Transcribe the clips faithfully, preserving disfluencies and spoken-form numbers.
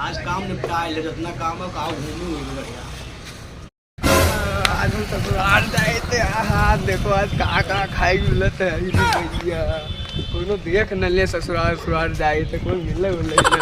आज काम निपटाए ले, जितना काम है, काम घूमी हुई बढ़िया। आज हम ससुराल जाए थे, हाँ, देखो आज का का खाई मिलत है, अरे भैया, कोनो देख न ले ससुराल, ससुराल जाए थे, कोई मिले उले ना।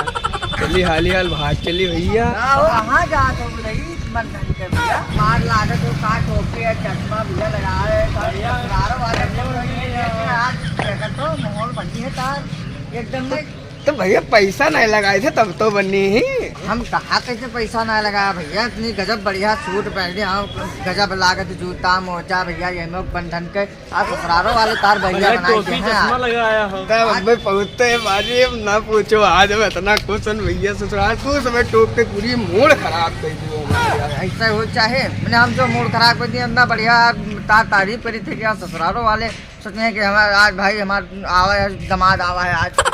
चली हाली हाल भाग चली भैया। कहाँ जात हो रही बंधन के भैया? मार लागत हो का, टोपी है, चश्मा भैया लगाए, ससुराल वाले बोल रही है, आज देखत हो माहौल बनी है तार एकदम में। तो भैया पैसा नहीं लगाए थे तब तो बनी ही। हम कहा कैसे पैसा ना लगाया भैया, इतनी गजब बढ़िया सूट पहने हो, गजब लागत जूता मोजा भैया, ये में बंधन के, आ ससुरारो वाले तार बढ़िया भैया, बनाए टोपी के हैं चश्मा यार। लगाया हो। तब हमें पहुँचते हैं बाजी, अब ना पूछो, आज हम इतना खुश हैं भैया, ससुराल खुश, हमें टोक के पूरी मूड खराब कर दियो भैया। ऐसा हो चाहे, मैंने हम जो मूड खराब कर दिया, इतना बढ़िया तार तारीफ करी थे कि यार ससुरारो वाले सोचे हैं कि हमारा आज भाई, हमारा आवा है, दामाद आवा है आज।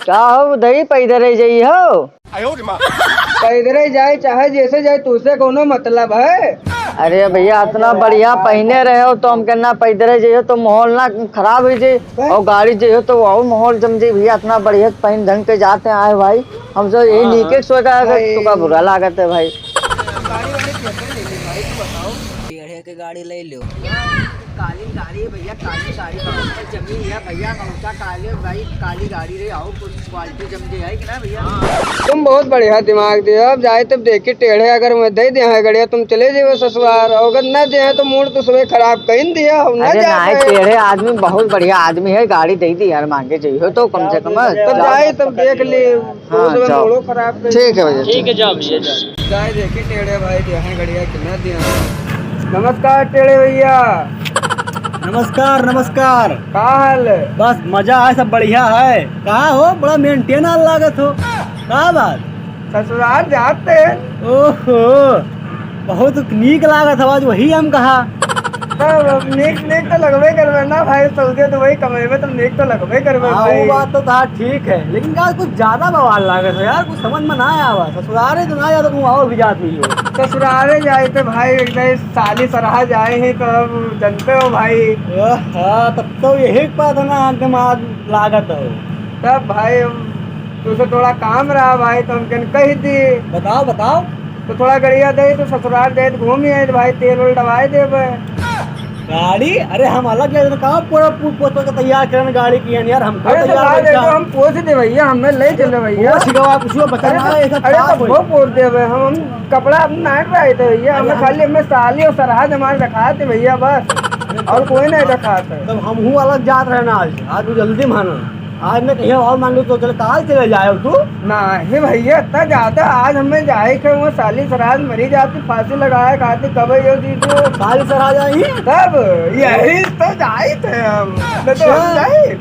का हो उदई, पैदर ही जाई हो? पैदर ही जाए चाहे जैसे जाए, तुझसे कोनो मतलब है? अरे भैया, इतना बढ़िया पहने रहे हो तो हम कहना पैदर ही जाइए तो माहौल ना खराब हो जाए, और गाड़ी जाइए तो और माहौल जम जाए। भैया, इतना बढ़िया पहन ढंग के जाते आए भाई, हम सब यही हाँ, नीके सोच का, भाई। तुका बुरा लागत है भाई। गाड़ी वाड़ी कैसे ले ली भाई, तू बताओ। टेढ़े के गाड़ी ले लो। काली गाड़ी है भैया, काली गाड़ी, बहुत जमी है भैया, कौन सा काले भाई, काली गाड़ी रे, आओ कुछ क्वालिटी जम के है कि ना भैया? तुम बहुत बढ़िया दिमाग दियो, अब जाए तब देखी टेढ़े अगर मैं दे दिया है गड़िया, तुम चले जाओ ससुराल, और अगर न दे तो मूड तो सुबह खराब कर दिया हो, न अरे जा नहीं, पाए। टेढ़े आदमी बहुत बढ़िया आदमी है, गाड़ी दे दी यार, मांगे जाइए तो कम से कम। तब जाए तब देख ले। हाँ, तुम जाओ। मूडो खराब कर ठीक है भैया, ठीक है, जाओ भैया, जाओ। जाए देखी टेढ़े भाई, दिया है गड़िया कि ना दिया है। नमस्कार टेढ़े भैया। नमस्कार, नमस्कार। का हाल है? बस मजा है, सब बढ़िया है। कहाँ हो? बड़ा maintain आल लागत हो। का बात? ससुराल जाते हैं। ओहो, बहुत नीक लागत है आज, वही हम कहा। तब अब नीक, नीक तो लगबे करबे ना भाई, सऊदे दुबई कमेबे तो नीक तो लगबे करबे हाँ, भाई। वो बात तो था, ठीक है, लेकिन यार कुछ ज्यादा बवाल लागत है यार, कुछ समझ में ना आवा। ससुरारे तो ना जाए तो कहूँ और भी जात नहीं हो। ससुरारे जाए तो भाई एक दाई साली सरहा जाए ही तो अब जनते हो भाई। ओह, हाँ, तब तो यही बात है ना, दिमाग लागत हो। तब भाई हम तुझसे थोड़ा काम रहा भाई, तो हम कन कह दी। बताओ, बताओ। तो थोड़ा गड़िया दे तो ससुराल जाए तो घूम ही आए तो भाई, तेल वेल डबाए देबे। गाड़ी? अरे हम अलग ले, कहाँ पूरा पू-, पोत के तैयार करन गाड़ी की है यार, हमको अरे तो तैयार ला कर दे, क्या? तो हम पोछ दे भैया, हमें ले चले भैया। पोछ गवा, कुछ बचा अरे ना, तो, ऐसा अरे साफ तो होई। वो पोछ देबे हम, हम कपड़ा अपना नाट रहे थे भैया, अरे हमें हम खाली हमें साली और सरहद हमारे दिखाते भैया बस, अरे और कोई नहीं दिखाते। तब हम हूँ अलग जात रहे ना आज, आज वो जल्दी मानो। आज मैं कहीं और मांगू तो चले, काल चले जाए तू। नहीं भैया, इतना ज्यादा आज हमें जाए के वो साली सराज मरी जाती, फांसी लगाए खाती, कब यो दी तू? साली सराज आई? तब यही तो जाए थे हम, मैं तो हम अच्छा। जाए।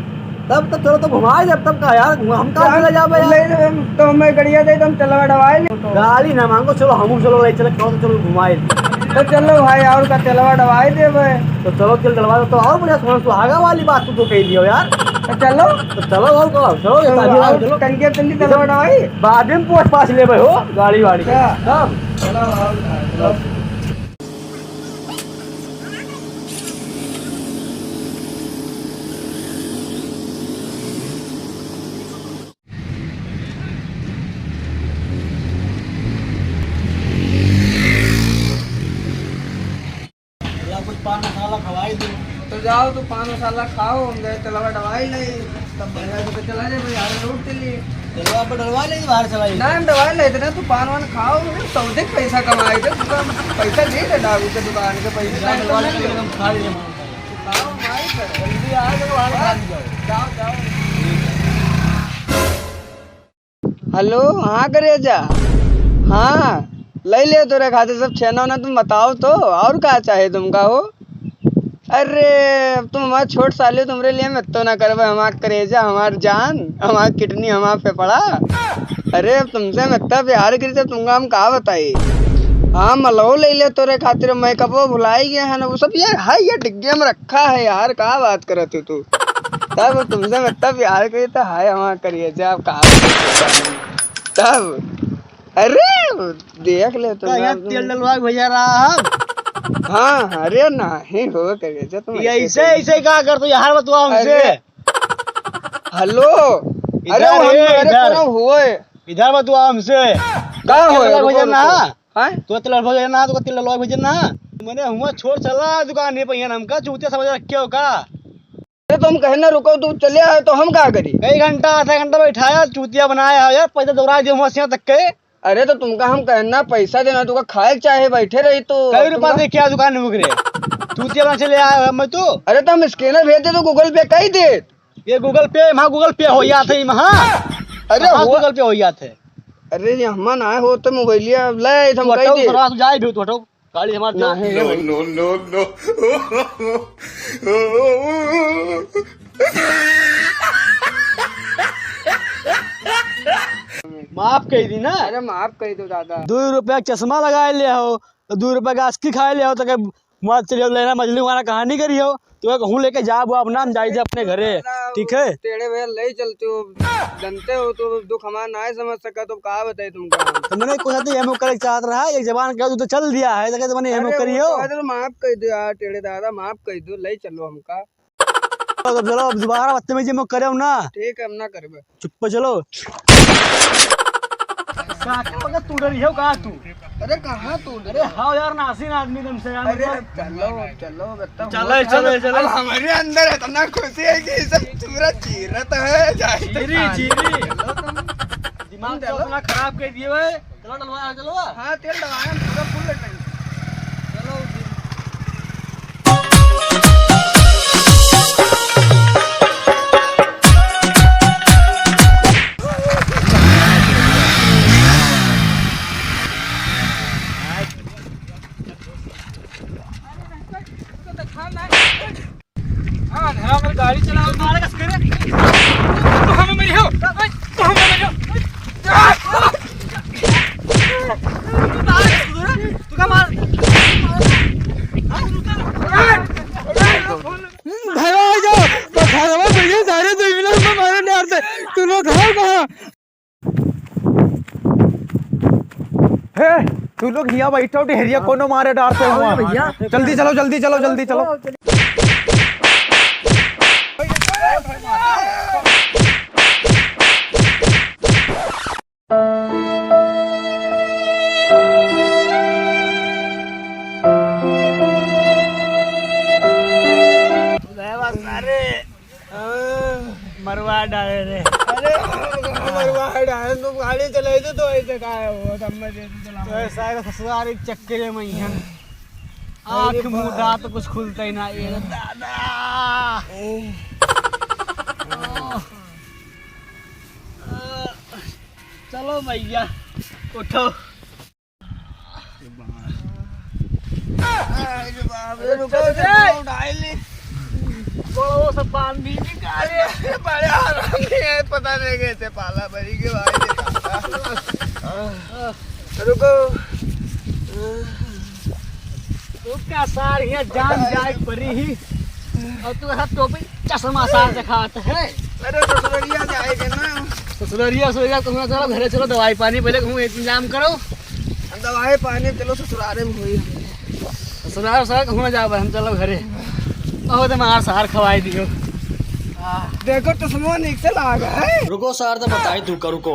तब तो चलो तो घुमाए जब तब का यार, हम कहाँ चले जाबे यार? ले हम तो हमें गड़िया दे, तो हम चलवा डवाए ले। गाड़ी ना मांगो, चलो हम चलो ले चले, चलो तो चलो घुमाए। तो चलो भाई, और का चलवा डवाए देबे। तो चलो, चल डलवा दो, तो और बढ़िया सोहन सुहागा वाली बात तू तो कह दियो यार। तो चलो। तो चलो, और कहो, चलो, ये तो शादी वाला और चलो। टंकी टंकी चलवा डवाई। बाद में पूछ पाछ लेबे हो, गाड़ी वाड़ी। अच्छा। तब। चलो, और, चलो। ला कुछ पान मसाला खवाई दो। तो जाओ, तो पान मसाला खाओ, हम जाए तलवा डवाई ले, तब बढ़िया से चला जाए, भाई, हाथ लौट के लिए। चलो, आप डलवा ले, बाहर चला जाए। ना, हम डवाई ले, इतना तू पान वान खाओ, सौदे के पैसा कमाए थे, दुकान, पैसा दे दे, डाकू के दुकान के पैसा। डलवा ले, हम खा लिए, हम खा लिए। खाओ, भाई, जल्दी आ जाओ, बाहर खा जाओ। जाओ, जाओ। हेलो, हाँ करेजा, हाँ, ले ले तोरे खातिर सब छेना उना, तुम बताओ तो, और का चाहे तुमका हो? अरे, अब तुम हमार छोट साले हो, तुमरे लिए हम इत्तो ना करबे, हमार करेजा, हमार जान, हमार किडनी, हमार फेफड़ा। अरे, अब तुमसे हम इतना प्यार करी, तब तुमका हम का बताई? हाँ, मलहो ले ले तोरे खातिर, मेकअपो भुलाई गए हैं ना, वो सब ये है, ये डिग्गे में रखा है यार, का बात करत हो तू? तब तुमसे मैं तब प्यार करी तो हाय हमार करिए, जब कहा तब, अरे, देख ले तो का यहाँ तेल डलवा के भैया रहा हम। हाँ, अरे नहीं हो करिए, तुम ये ऐसे, ऐसे ऐसे क्या कर तू यार, बतवा हमसे। अरे, हेलो, अरे, इधर वो हम, है, अरे, इधर। कोनो हुए। इधर बतुआ हमसे। का हो, तेल लगवा रुको, भैया ना। रुको। हाँ? तो तेल लगवा भैया ना, तो तेल लगवा भैया ना। मने हुआ छोड़ चला दुकान, नहीं भैया हमका चूतिया समझ रखे हो का? अरे तो हम कहे ना रुको, तू चले आए तो हम का करी? कई घंटा, आधा घंटा बैठाया, चूतिया बनाया है यार, पैसा दौड़ा दिया हुआ सिया तक के। अरे तो तुमका हम कहे ना पैसा देना, तुमका खाए के चाहे बैठे रही तो कई रुपया तुमका दे क्या दुकान में उगरे? चूतिया बना चले आया है मैं तू। अरे तो हम scanner भेज दे तो Google Pay कई दे। ये Google Pay, वहाँ Google Pay हो जात है, वहाँ। अरे वहाँ हो Google Pay हो जात है। अरे ये हमा ना हो तो मोबाइलिया ले, हम तू कई हटाओ, दे। थोड़ा तू जाए भी, तू हटाओ। गाड़ी हमार दो। नहीं, नहीं। No, no, no, no। माफ कई दी ना। अरे माफ कई दो दादा। दो रुपया के चश्मा लगाए ले हो, तो दो रुपया के आस्की खाए ले हो, तो के मार चलियो लेना मजली वाला कहानी करी हो। तो कहूँ लेके जा, वो अपना हम जाई थे अपने घरे, ठीक है? टेढ़े भैया ले चलते हो, जानते हो तो दुख हमारा ना समझ सका, तो का बताई तुमका हम? तो मैंने कुछ तो ये मुँह करे चाहत रहा, एक जबान कह, तू तो चल दिया है, तो कहते मैंने ये मुँह अरे करी वो हो। तो है, तो माफ कई दो यार, टेढ़े दादा, माफ कई दो, ले चलो हमका। तो चलो, अब दोबारा बदतमीजी मत करे ना। ठीक है, हम ना करबे। चुप पे चलो। काका, मगर तू डरी हो का तू? अरे कहाँ तू? अरे हाँ यार, नासिन आदमी तुमसे यार, अरे मतलब। चलो, चलो, बेटा, चलो, वो चलो, चलो। अब हमारे अंदर इतना खुशी है कि ये सब पूरा चीरत है, जाए तो चीरी, खा ले। चीरी। चलो तुम। दिमाग तो चलो। अपना खराब कर दिए भाई। चलो डलवा, चलो। हाँ, तेल डलवाया, हम पूरा full tank। चलो। हाँ, अंधेरा में गाड़ी चलाओ, मारे कस करे। तू हमें मेरी हो, तू हमें मेरी हो। तू का मार? भगवान जाओ, भगवान भैया सारे दुश्मन को मारे डालते। तू लोग हो कहाँ? हे, तू लोग हिया बैठो, डेहरिया कोनो मारे डारते हुआ। भैया। जल्दी चलो, जल्दी चलो, जल्दी चलो। अरे, मरवा डाले रे। अरे, मरवा डाले, तुम गाड़ी चलाई तो, तो ऐसे का है वो, तब मैं दे दूं चला। तो ऐसा है, ससुराल एक चक्कर में ही है। आँख मुँह दाँत कुछ खुलता ही ना, ये दादा। चलो भैया, उठो। अरे बाप रे, रुको, रुको, रुको, उठाई ली। बड़ो से बांधी निकाले। बड़े आराम नहीं है, पता नहीं कैसे पाला भरी के भाई। रुको। तू का सार हिया जान जाए परी ही। और तू ऐसा टोपी चश्मा सार दिखात है। अरे ससुररिया जाएगा ना। ससुररिया, ससुररिया, तुम चलो घरे, चलो दवाई पानी पहले कहूँ इंतजाम करो। दवाई पानी चलो ससुरारे में हुई। ससुरार सार कहूँ ना जाबे हम, चलो घरे। बहुत मार सार खवाई दियो। देखो चश्मा नीक से लाग है। रुको सार तो बताई तू का, रुको।